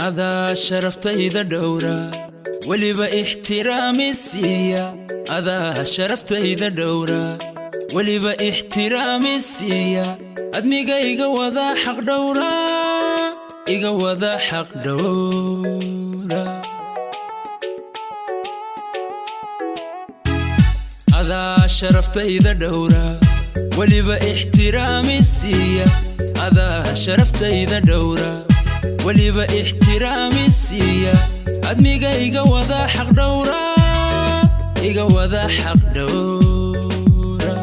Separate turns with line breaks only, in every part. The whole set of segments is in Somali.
Adaa sharaftayda dhowra, weliba ixtiraami siiya. Adaa sharaftayda dhowra, weliba ixtiraami siiya. Admiga iga wada xaq dhowra, iga wada xaq dhowra. Adaa sharaftayda dhowra, weliba ixtiraami siiya. Adaa sharaftayda dhowra, weliba ixtiraami siiya. Admiga iga wada xaq dhowra, iga wada xaq dhowra.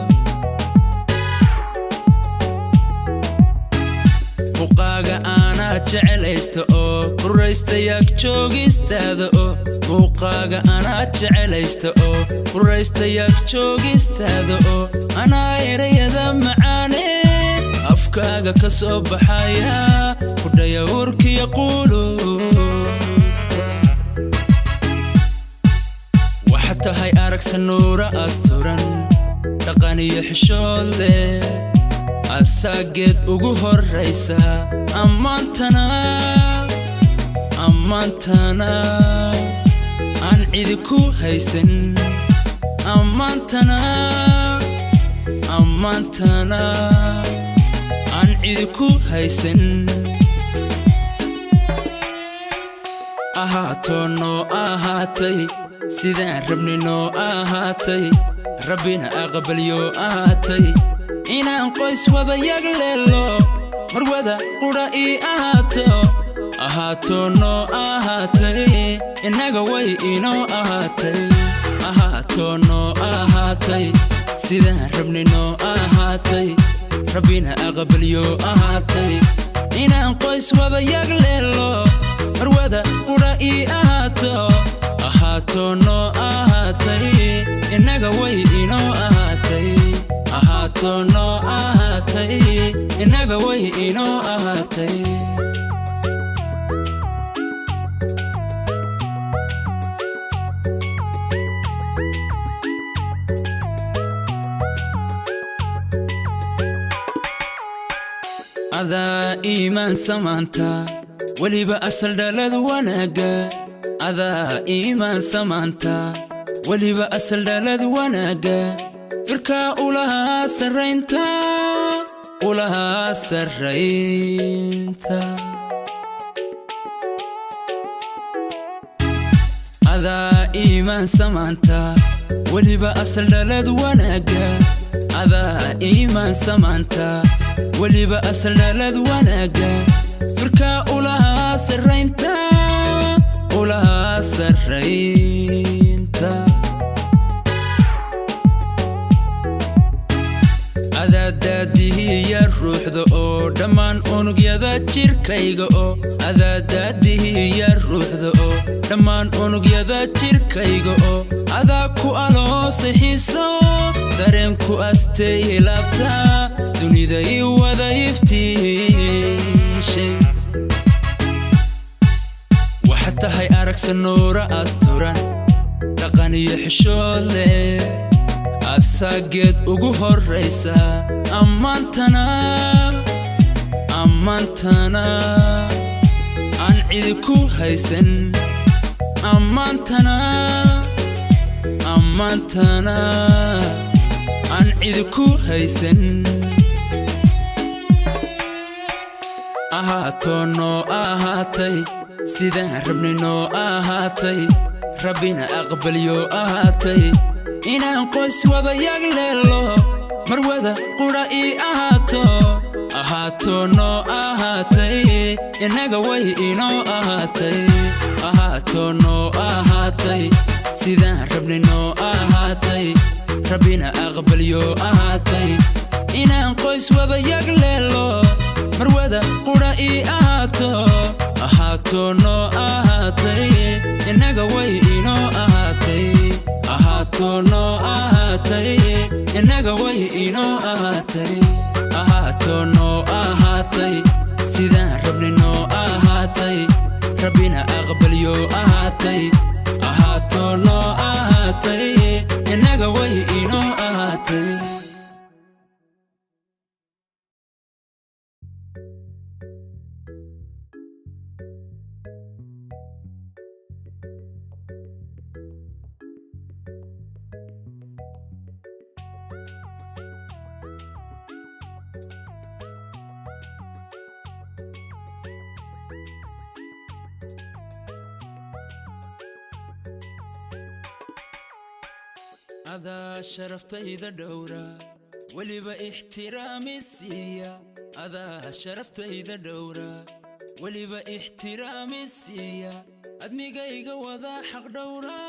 Muuqaaga aanaa jecelaysta oo kuraysta yaag joogistaada oo. Muuqaaga anaa jecelaysta oo kuraysta yaag joogistaada oo. Anaa erayada macaane afkaaga ka soo baxaya kudhaya urkiya quuluubta. Waxaad tahay aragsa nuura asturan, dhaqan iyo xishood leh, asaageed ugu horraysa. Ammaantana, ammaantana aan cidi ku haysan. Ammaantana, ammaantana aan cidi ku haysan. Ahaatoo noo ahaatay sidaan rabni noo ahaatay, Rabbina aqbalyo ahaatay. Inaan qoys wada yagleelo, marwada qudha ii ahaato. Ahaatoo noo ahaatay, innaga way inoo ahaatay. Ahaatoo noo ahaatay sidaan rabni noo ahaatay, Rabbina aqbalyo ahaatay. Inaan qoys wada yagleelo, marwada qudha ii ahaato. Ahaatoo noo ahaatay, innaga way inoo ahaatay. Ahaatoo noo ahaatay, innaga way inoo ahaatay. Adaa iimaan samaanta, weliba asal dhalad wanaagga. Adaa iimaan samaanta, weliba asal dhalad wanaagga. Firkaa ulahaa sarraynta, ulahaa sarraynta. Adaa iimaan samaanta, weliba asal dhalad wanaagga. Adaa iimaan samaanta, weliba asal dhalad wanaagga. Firkaa ulahaa sarraynta, ulahaa sarraynta. Adaadaadihiya ruuxda oo dhammaan unugyada jirkayga oo. Adaadaadihiya ruuxda oo dhammaan unugyada jirkayga oo. Adaa ku aloosay xiiso, dareenku astay laabta, dunida ii wada iftiishay. Waxaad tahay aragsa nuura asturan, dhaqan iyo xishood leh, asaageed ugu horraysa. Ammaantana, ammaantana aan cidi ku haysan. Ammaantana, ammaantana aan cidi ku haysan. Ahaatoo noo ahaatay sidaan rabni noo ahaatay, Rabbina aqbalyo ahaatay. Inaan qoys wada yagleelo, marwada qudha ii ahaato. Ahaatoo noo ahaatay, innaga way inoo ahaatay. Ahaatoo noo ahaatay sidaan rabni noo ahaatay, Rabbina aqbalyo ahaatay. Inaan qoys wada yagleelo, marwada qudha ii ahaato. Ahaatoo noo ahaatay, innaga way inoo ahaatay. Ahaatoo noo ahaatay, innaga way inoo ahaatay. Ahaatoo noo ahaatay sidaan rabni noo ahaatay, Rabbina aqbalyo ahaatay. Ahaatoo noo ahaatay, innaga way inoo ahaatay. Adaa sharaftayda dhowra, weliba ixtiraami siiya. Adaa sharaftayda dhowra, weliba ixtiraami siiya. Admigayga wadaa xaq dhowra.